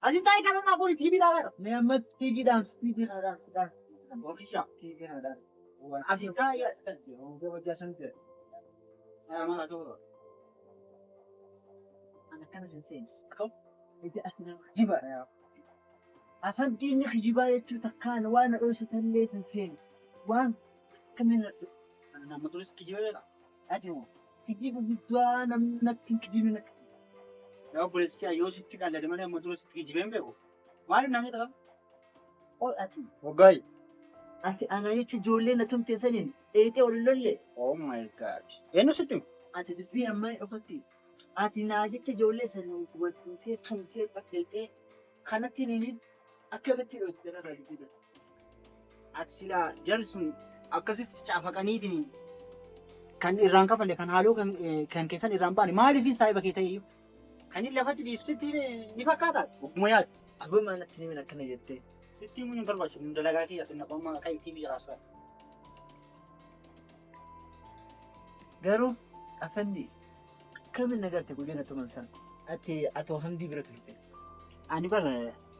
Asin taa'ee kan naa booni TV ilaalaa. Mee amma TV dhaamsi, TV kana dhaamsi, dhaamsi. Ofiishaa. TV kana dhaamsi. Asin taa'ee as kan jiru. Hojjaa san jira. Maal ta'uu? Ana akkana sin seeni. Akkam? Ija ati nama kijibaadha. Afaan diinni kijibaa jechuu takkaan waan na dhoysitallee sin seeni. Waan akkamiin na Nama duris kijibee beekaa? Ati moo kijiba guddaa namni natti hin kijibne natti. Yaa obboleessi kiyya yoo sitti qallade malee amma dura sitti kijibee hin beeku. Maaliif namni ta'a? Ol ati. Waggaayi. Ati ana jecha ijoollee na tumte saniin dheeyxee ol lolle. Oh my God. Eenyu sitti hime? Ati dubbii ammaa hin dhokatti. Ati naa jecha ijoollee saniin wal tumtee tumtee dheeyxee kanatti hin himin akkamitti dhoyte narraa dubbii tana. Ati silaa jarri sun akkasitti cafaqaniitiin kan irraan kafalle kan haaloo kan kan keessan irraan baane maaliif saahiba kee ta'e iyyuu kan inni lafatti dhiisu sitti ni fakkaata ogguma yaadu. Aboo maal natti hin himin akkana jettee. Sitti himuun hin barbaachisu kun dalagaa kiyya sinna qommaa akka itti biyya raastaa. Garuu afandi akkamiin nagarte guyyaa na tuman sana ati atoo hamdii bira turte. Ani bar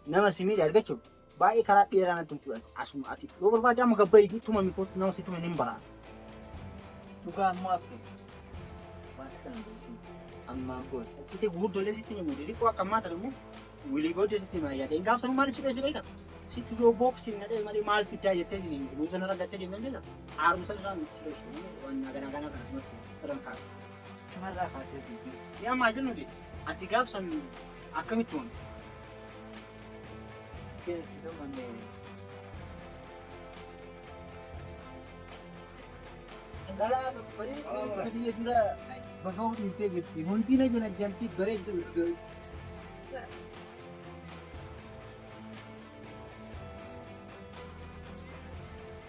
nama si miidhe argachuuf baay'ee karaa dheeraa natti hin fudhatu. Asuma ati yoo barbaadde amma gabba'iitii tumami kootu nama si tume nin bara. Dhugaa ammoo affe wanta kana hin dho'isin ammaan booda. Sitti gurguddoolee sitti himu xixiqqoo akka ammaa tana immoo wilii booddee sitti hima yaadeen gaaf sanuu maaliif si dho'ise beekta? Sitti yoo booksiin na dha'e malee maal fiddaa jettee siin ruuza narra gattee deemtee beekta? Haaromsa isaa miti si dho'ise waan ganaa ganaa kana sumatti irraan kaa'e. Kamarraa kaatee dubbii. Ni ammaa jennu ati gaaf san akkamitti uumte? Itti tumame. Dhalaa babbareedduu biyya dura bafa'uu dhiiftee jirti. Hundi na jala janti bareedduu.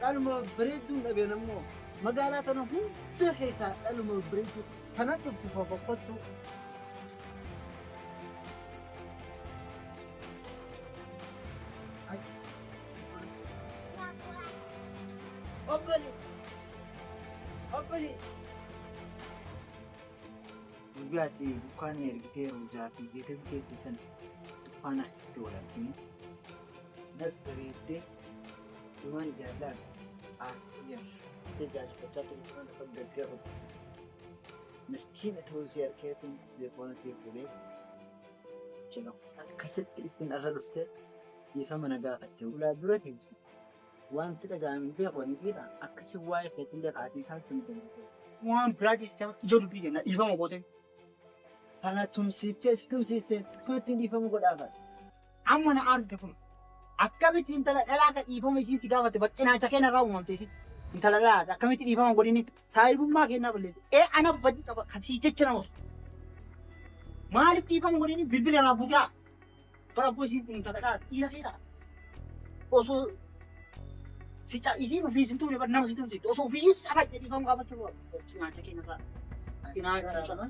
Dhaluma bareedduu dhabeen ammoo magaalaa tana hunda keessaa dhaluma bareedduu tana dhuftu fofokkottu. Obbali! Obbali! Guyyaa ati dukkaana ergitee ruuzaa fi zayita biteetti san dukkaana asitti wal argine nat bareeddee dhumaan jaallaan aartee jaalfachaa telefoona lafa galtee rukute. Miskiina ta'uu isii arkeetiin telefoona isii fuudhee jedhu. Akkasitti isin irra dhuftee dhiifama na gaafatte. Ulaa dura keessa wanti dhaga'ame hin beeku ani siidha. Akkasi waa'ee keetillee kaatii isaan tumte. Waan biraa dhiiste ijoo dubbii jenna dhiifama goote. Kana tumsiiftee si tumsiiste ittiin dhiifama godhaafa. Amma na aarsite kun akkamitti intala dhalaa kan dhiifama isiin si gaafatte bakkinaacha kee narraa uumamte isin. Intala dhalaa akkamitti dhiifama godhini saahibummaa kennaa balleesse. Ee ana badii qaba kan sii jecha nama. Maaliif dhiifama godhini bilbila irraa butaa. Bara abboo isiin kun intala dhalaa dhiira seetaa. Osoo si isiin ofii sin tumne nama si tumte osoo ofiiyyuu si cafaqxe dhiifama gaafachuu cinaacha kee narraa. Cinaacha.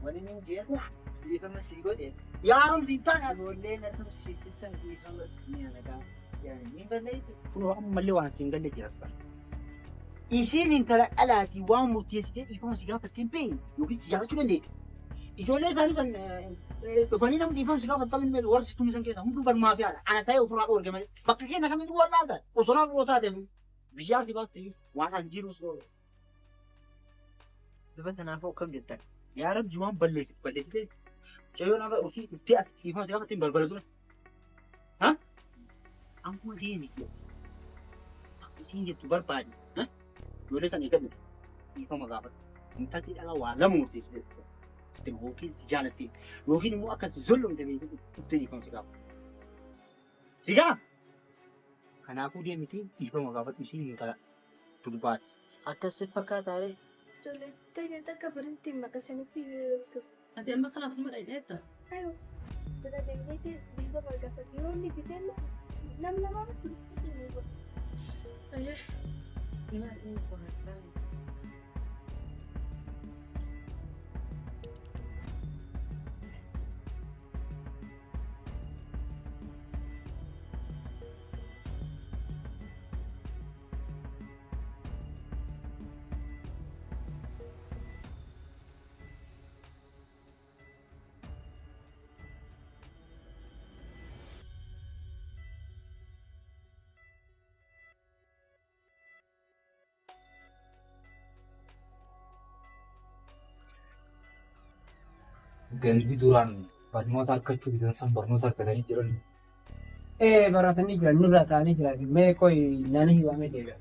Wani nin jee dhiifama sii godhe. Yaaromsi hin taane. Ijoollee na tumsiifte san dhiifama ni anagaa. Ni balleesse. Kunoo ammallee waan siin galle jiras bara. Isiin intala dhalaatii waan murteessitee dhiifama si gaafatte hin beekne yookiin si gaafachuu dandeetti. Ijoollee isaanii san dhufanii namni dhiifama si gaafatu hin beeku warra si tumisan keessaa hunduu barmaa fi haadha. Ana ta'ee ofirraa dhoorge malee bakka keenya kamitti wal laalta osoo naaf dhoo taate biyyaa si baaste waan an jiru si dhoorge. Duba kanaafuu akkam jettan? Yaa Rabbi waan balleessite balleessite mucayyoon har'a ofii dhuftee as dhiifama si gaafatte hin balbala dura. Ha? Amma deemi. Akka isiin jettu barbaade. Ijoollee sana eegadhu. Dhiifama gaafadhu. Intalti dhalaa waa lama murteessite. Sitti yookiin si jaalatte yookiin immoo akka si zollomte beekte dhuftee dhiifama si gaafadhu. Si gaa? Kanaafuu deemiti dhiifama gaafadhu isiin intala durbaati. Akkas si fakkaataa ree? Ijoollee teenya takka biratti maqasanii fi Ati amma kalaas nama dhaqxeetta. Ayo, bira deemneeti dhiifama gaafadhu. Yoo inni didee nam lama miti. Ayyee. Nama isin qoradhaa. Gandi duraan barnoota argachuu didan san barnoota argatanii jiran. Ee baratanii jiran nurraa ta'anii jiran mee qoy nani hiwamee deebi'a.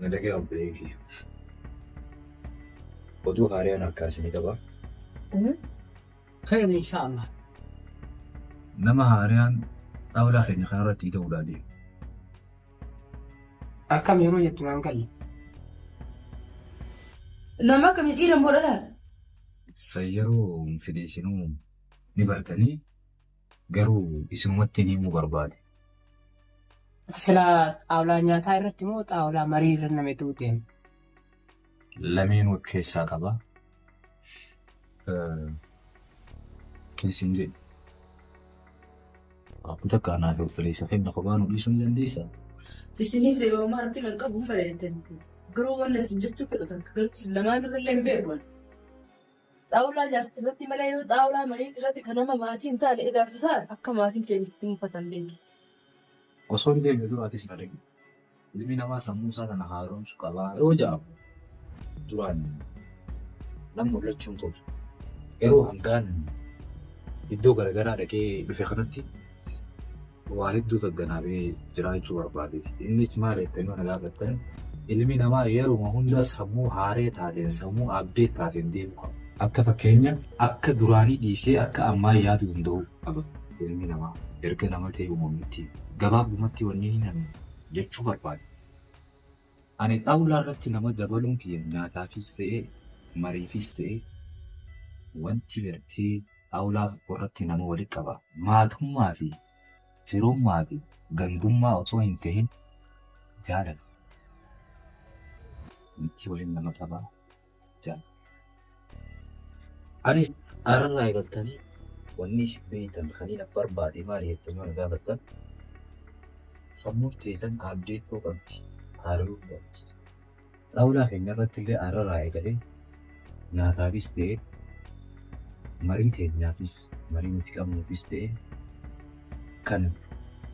Na dhagee obboleetii. Oduu haaraan harkaa isinii qaba. Khayr inshaallah. Nama haaraan xaawulaa keenya kanarratti ta'uudhaa deema. Akkam yeroo jettu naan galle. Nama akkamii dhiira moo dhalaadha? San yeroo fide isinuu ni bartanii garuu isinumatti ni himuu barbaade. Silaa xaawulaa nyaataa irratti moo xaawulaa marii irra nama itti deema? Lameen of keessaa qaba. Keessin jedhe. Akkuma takka anaa fi obboleessa keenya kophaa nu dhiisuu ni dandeessaa? Isiniif deebi'ammaa irratti kan qabu hin bareedan. Garuu wanna isin jechuu fedhatan garuu lamaan irra illee hin beeku. Xaawulaa jaartii irratti malee yoo xaawulaa marii irratti kan nama maatii hin taane ijaartu taate akka maatiin keenya itti muufatan beeku. Osoo hin deemne dura atis na dhagi. Ilmi namaa sammuu isaa kana haaromsuu qabaa yoo jedhamu duraan nam mul'achuu hin tolu. Garuu hangaan iddoo garaagaraa dhaqee dhufe kanatti waa hedduu tagganaabee jiraachuu barbaadeeti. Innis maal jettanii na gaafattan ilmi namaa yeruma hunda sammuu haaree taateen sammuu abdeet taateen deemu qaba. Akka fakkeenya akka duraanii dhiisee akka ammaa yaaduu danda'u qaba. Ilmi namaa erga nama ta'e uumamutti gabaabumatti wanni inni jechuu barbaade. Ani xaawulaa irratti nama dabaluun kiyya nyaataafis ta'e mariifis ta'e wanti gartee xaawulaa irratti nama walitti qaba. Maatummaa fi firummaa fi gandummaa osoo hin ta'in jaalala. Wanti waliin nama qaba jaalala. Anis ararraa eegaltanii wanni isin beektan kan inni barbaade maali jettanii waan gaafattan sammuun teessan abdeettoo qabdi, haaruu qabdi. Xaawulaa keenya irratti illee ararraa eegalee nyaataafis ta'e marii teenyaafis marii nuti qabnuufis ta'e kan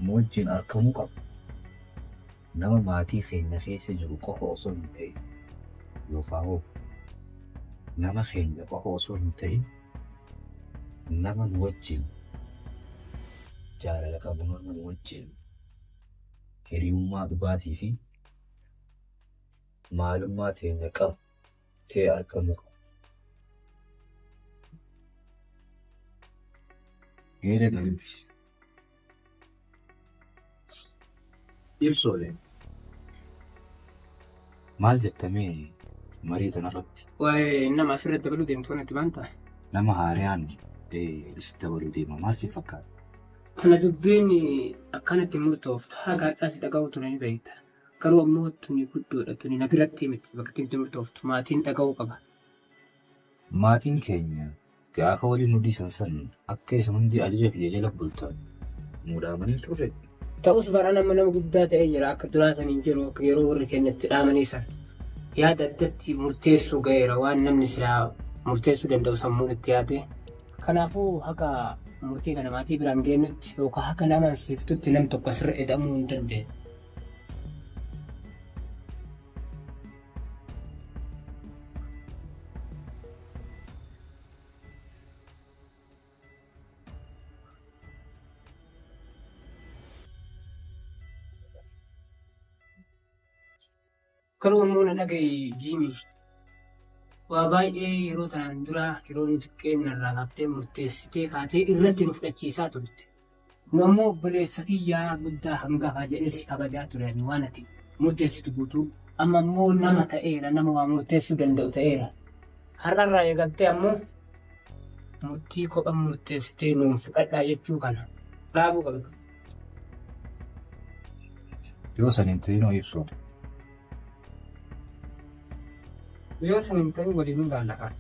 nu wajjin argamuu qabu nama maatii keenya keessa jiru qofa osoo hin ta'in yookaan hoo nama keenya qofa osoo hin ta'in nama nu wajjin jaalala qabu nama nu wajjin hiriyummaa dhugaatii fi maalummaa teenya qabu ta'e argamuu qaba. Geera dubbisi. Ibsoolee maal jettamee marii tanarratti? Waa'ee nama asirratti dabaluu deemtu kanatti baanta. Nama haaraan isitti dabaluu deema maal si fakkaata? Kana dubbiin akkanatti murtooftu haga hadhaas dhaga'u ture ni beekta. Garuu ammoo tuni guddoodha tuni na biratti miti bakka itti murtooftu maatiin dhaga'uu qaba. Maatiin keenya gaafa waliin nu dhiisan san akka isin hundi ajaja biyya jala bultan muudamanii turre. Ta'us baraan amma nama guddaa ta'ee jira akka duraa san hin jiru akka yeroo warri keenya itti dhaamanii san yaada addatti murteessuu ga'eera waan namni silaa murteessuu danda'u sammuun itti yaade. Kanaafuu haga murtii kana maatii biraan geenyutti yookaan haga nama siiftutti nam tokko asirra eda'amuu hin dandeenye. Garuu immoo na dhaga'i Jiimi. Waa baay'ee yeroo tanaan dura yeroo nuti xiqqeenna kaaftee murteessitee kaatee irratti nu fudhachiisaa turte. Nu ammoo obboleessa kiyyaa guddaa hangafaa jedhee si kabajaa ture ani waan ati murteessitu guutuu. Amma immoo nama ta'eera nama waa murteessuu danda'u ta'eera. Har'arraa eegaltee ammoo murtii kophaa murteessitee nuun fudhadhaa jechuu kana dhaabuu qabdu. Yoo san hin ta'in hoo ibsoota. Yoo san hin ta'in waliin nu laala.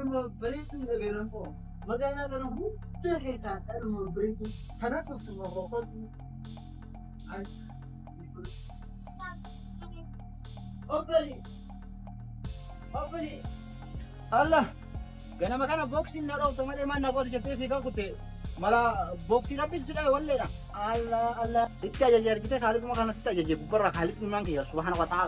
Dhaluma bareedduu dhabeeran koo magaalaa kana hunda keessaa dhaluma bareedduu kana dhuftuma boqotu. Obbali! Obbali! Allah! Ganama kana booksiin na dhoofta malee maal na gootu jettee si kakutte mala booksii rabbi si dhaye walleedha. Allah Allah. Itti ajaje argite kaaliquma kanatti ajaje gubbarraa kaaliqni maan kiyya subhaana wa ta'ala.